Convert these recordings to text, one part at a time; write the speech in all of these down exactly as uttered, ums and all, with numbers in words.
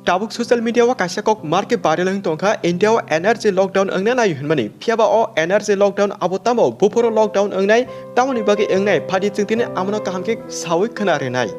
Tabuk social media o kaisa kok market viral wng tongkha, India o energy lockdown wngna naio hinmani. Phiyaba o energy lockdown abo tamo buphuru lockdown wngnai, tamoni bagwi wngnai? Phadi chwng tini amono kaham khe sawi khna rinai.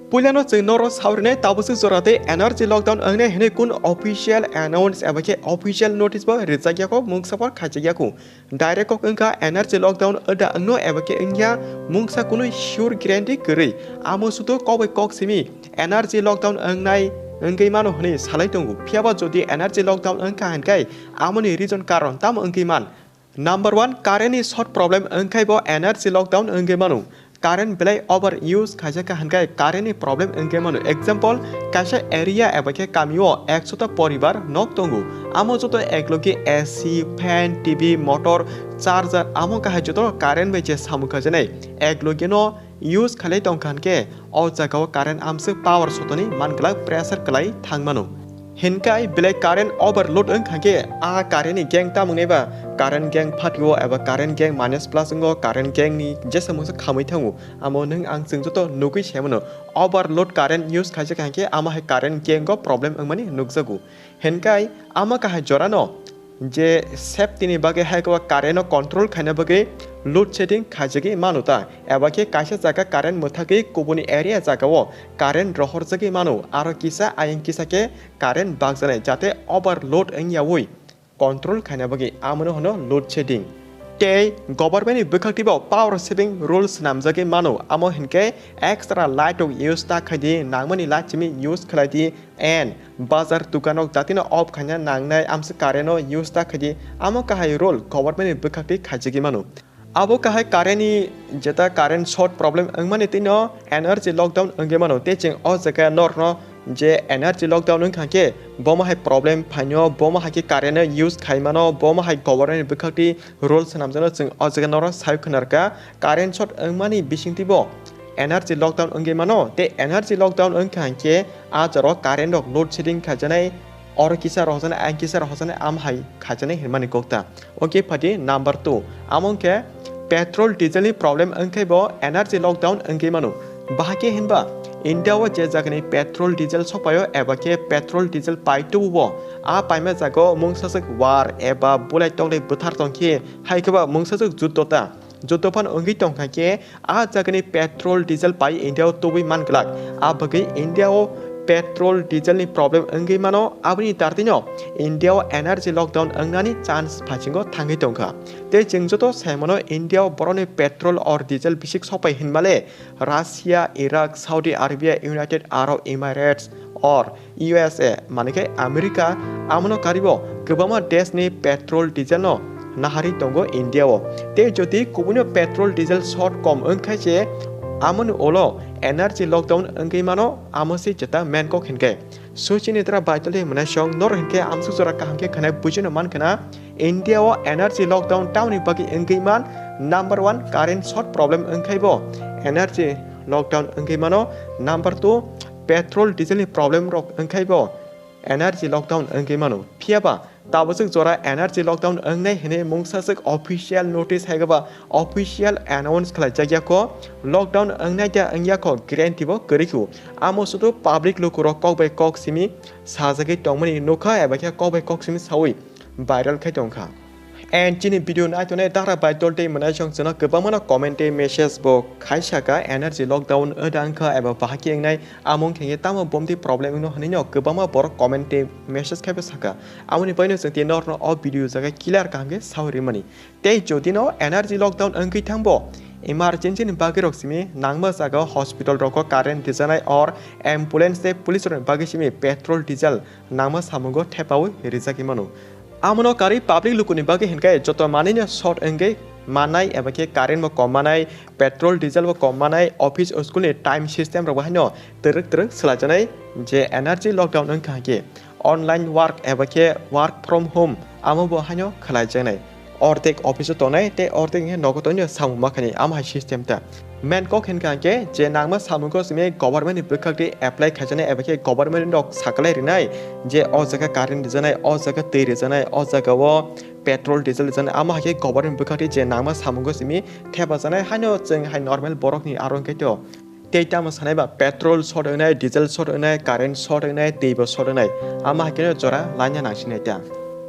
Puilano chwng noro sawi rinai, tabuk swk jora tei energy lockdown wngnai hinwi kun official announce eba khe official notice bo rijak yako, mungsa bo khaichak yako. Direct kok wngkha energy lockdown wda wngno eba khe wngya, mungsa kunui sure guarantee kwrwi. Amo sudo kok bai kok simi energy lockdown wngnai wngwi mano hwnwi salai tongo. Phiyaba jodi energy lockdown wngkha hinkhai amoni reason karon tamo wngwi man? Number one, current ni short problem wngkhai bo energy lockdown wngwi mano. Current belai over use khaijak kha hinkhai current ni problem wngwi mano. Example, kaisa area eba khe kamio ekshota poribar nok tongo. Amo joto eklogi A C, fan, T V, motor, charger, amo kahai joto current bai je samung khajanai. Eklogi no use khalai tongkha hinkhe o jagao current amswk power sotoni man glak, pressure kwlai thang mano. Hinkhai belai current overload wngkha khe a current ni gang tamung neba, current gang phatio eba current gang minus plus wngo, current gang ni jesa mungsa khamwi thango. Amo nwng ang chwng joto nugwi se mano. Overload current use khaijak kha hinkhe amo hai current gang o problem wngmani nukjago. Hinkhai amo kahai jorano je safety ni bagwi hai khe current no control khaina bagwi load shedding khaijagwi mano ta, eba khe kaisa jaga current mwthagwi kubuni area jagao current rohorjagwi mano, aro kisa ayang kisa khe current bakjanai jate overload wngyaui control khaina bagwi, amono hwno load shedding. Tei government ni bwkhak twibo power saving rules swnamjagwi mano, amo hinkhe extra light rok use ta khaidi, nangmani light simi use khlaidi, and bazar dukan rok jatino off khaina nangnai amswk current no use ta khaidi, amo kahai rule government ni bwkhak twi khaijagwi mano. Abo kahai current ni jeta current short problem wngmani twino energy lockdown wngwi mano, tei chwng o jaga norokno je energy lockdown wngkha khe bomo hai problem phaino, bomo hai khe current no use khai mano, bomo hai government ni bwkhak twi rules swnamjakno chwng o jaga norok sai khwnarkha. Current short wngmani bisingtwibo energy lockdown wngwi mano, tei energy lockdown wngkha hinkhe a jorao current rok load shedding khaijaknai, oro kisa rohorjaknai, ayang kisa rohorjaknai, am hai khaijaknai hinmani kokta. Okay, phadi number two, amo wngkhe petrol diesel ni problem wngkhai bo energy lockdown wngwi mano. Bahai khe hinba India o je jagani petrol diesel sokpaio eba khe petrol diesel pai tububo, a paima jagao mungsaswk war eba bulai tongdai bwthar tongkhe hai khe ba mungsaswk juddo ta. Juddo phano wngwi tongkha khe a jagani petrol diesel pai India o tubui man glak. A bagwi India o petrol diesel ni problem wngwi mano, aboni dartino India o energy lockdown wngnani chance phasingo thangwi tongkha. Tei chwng joto saimano India o borokni petrol or diesel bisik sopai hinmale Russia, Iraq, Saudi Arabia, United Arab Emirates or U S A, mani khe America, amono karibo kwbangma desh ni petrol diesel no nahari tongo India o. Tei jodi kubunio petrol diesel short kom wngkhai se, amoni ulo energy lockdown wngwi mano, amo se jeta main kok hinkhe. Suchini tra baitol de mwnai song nor hinkhe amsuk jora kaham khe khanai bujino man khna. India o energy lockdown tamoni bagwi wngwi man? Number one, current short problem wngkhai bo energy lockdown wngwi mano. Number two, petrol diesel ni problem rok wngkhai bo energy lockdown wngwi mano. Phiyaba tabaswk jora energy lockdown wngnai hinwi mungsaswk official notice hai ba official announce khlaijak yakho. Lockdown wngnai da wngya kho guarantee bo kwrwi kho. Amo sudu public lukurok kok bai kok simi sajagwi tongmani nukha eba khe kok bai kok simi sawi viral khai tongkha. And chini video naitonai dara bai dol tei mwnai song chwngno kwbangmano comment tei message bo khai saka energy lockdown wngkha eba bahai khe wngnai amung khe tamo bomdi problem wngno hwnwi no kwbangma borok comment tei message khai bo saka. Amoni baino chwng tei norno o video jaga clear kaham khe sawi rimani. Tei jodi no energy lockdown wngwi thangbo emergency ni bagwi rok simi nangma jaga hospital rok current rijanai or ambulance tei police rok bagwi simi petrol diesel nangma samungo thepawi rijagwi mano. Amono karwi public lukuni bagwi hinkhe joto manwino short wngwi mannai eba khe current bo kom manai, petrol diesel bo kom manai, office school ni time system rok bo haino twrwk twrwk swlaijaknai. Je energy lockdown wngkha hinkhe online work eba khe work from home amo bo haino khwlaijaknai. Ordek office o tongnai tei ordek hinkhe nogo tongnai samung makhani amo hai system ta. Main kok hinkha hinkhe je nangma samungo simi government ni bwkhak twi apply khaijaknai eba khe government rok sakalai rinai je o jaga current rijaknai, o jaga twi rijaknai, o jaga o petrol diesel rijaknai, amo hai khe government bwkhak twi je nangma samungo simi thepajaknai haino chwng hai normal borok ni aro hinkhe to Tei tamo sanai ba petrol short wngnai, diesel short wngnai, current short wngnai, tei bo short wngnai. Amo hai kheno jora laina nangsinai ta.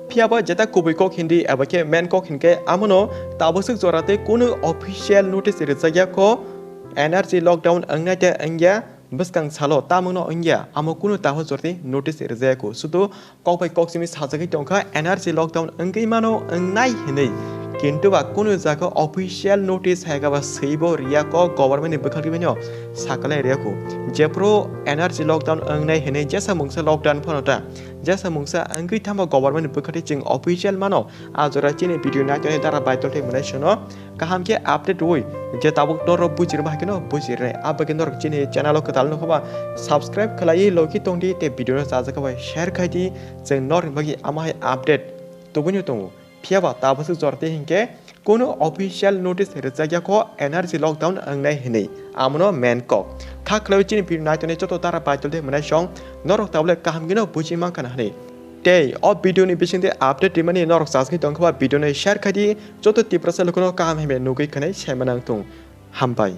Phiya bo jeta kubui kok hindi abo khe main kok hinkhe amono tabaswk jora tei kunu official notice rijak ya kho. Energy lockdown wngnai tei wngya bwskang salo tamungno wngya amo kunu taho jora tei notice rijak ya kho. Sudu kok bai kok simi sajagwi tongkha energy lockdown wngwi mano wngnai hinwi. Kintu ba kunu jaga official notice hai khe ba swibo riya kok government ni bwkhak ribino sakalai riya kho. Jephru energy lockdown wngnai hinwi jesa mungsa lockdown phano ta. Jesa mungsa wngwi thangma government ni bwkhak chwng official mano. A jora chini video naitoni dara baitol thai mwnai sono. Kaham khe update oi je tabuk norok bujirma hai kheno bujirnai. Abagwi norok chini channel o kwtal nukhoba subscribe khlaiwi logi tongdi tei video no chajak bai share khaidi. Chwng norok bagwi amo hai update tubunio tongo. Phiya ba tabaswk jora tei hinkhe kunu official notice rijak ya kho energy lockdown wngnai hinwi. Amono main kok. Kha khlaiwi chini video naitoni joto dara baitol de mwnai song norok tabule kaham gino buji mankha na hinwi. Tei o video ni bisingtwi update rimani norok chajagwi tongkha ba video no share khaidi joto Tiprasa lukuno kaham himya nugwi khwnai saima nang thung. Hambai.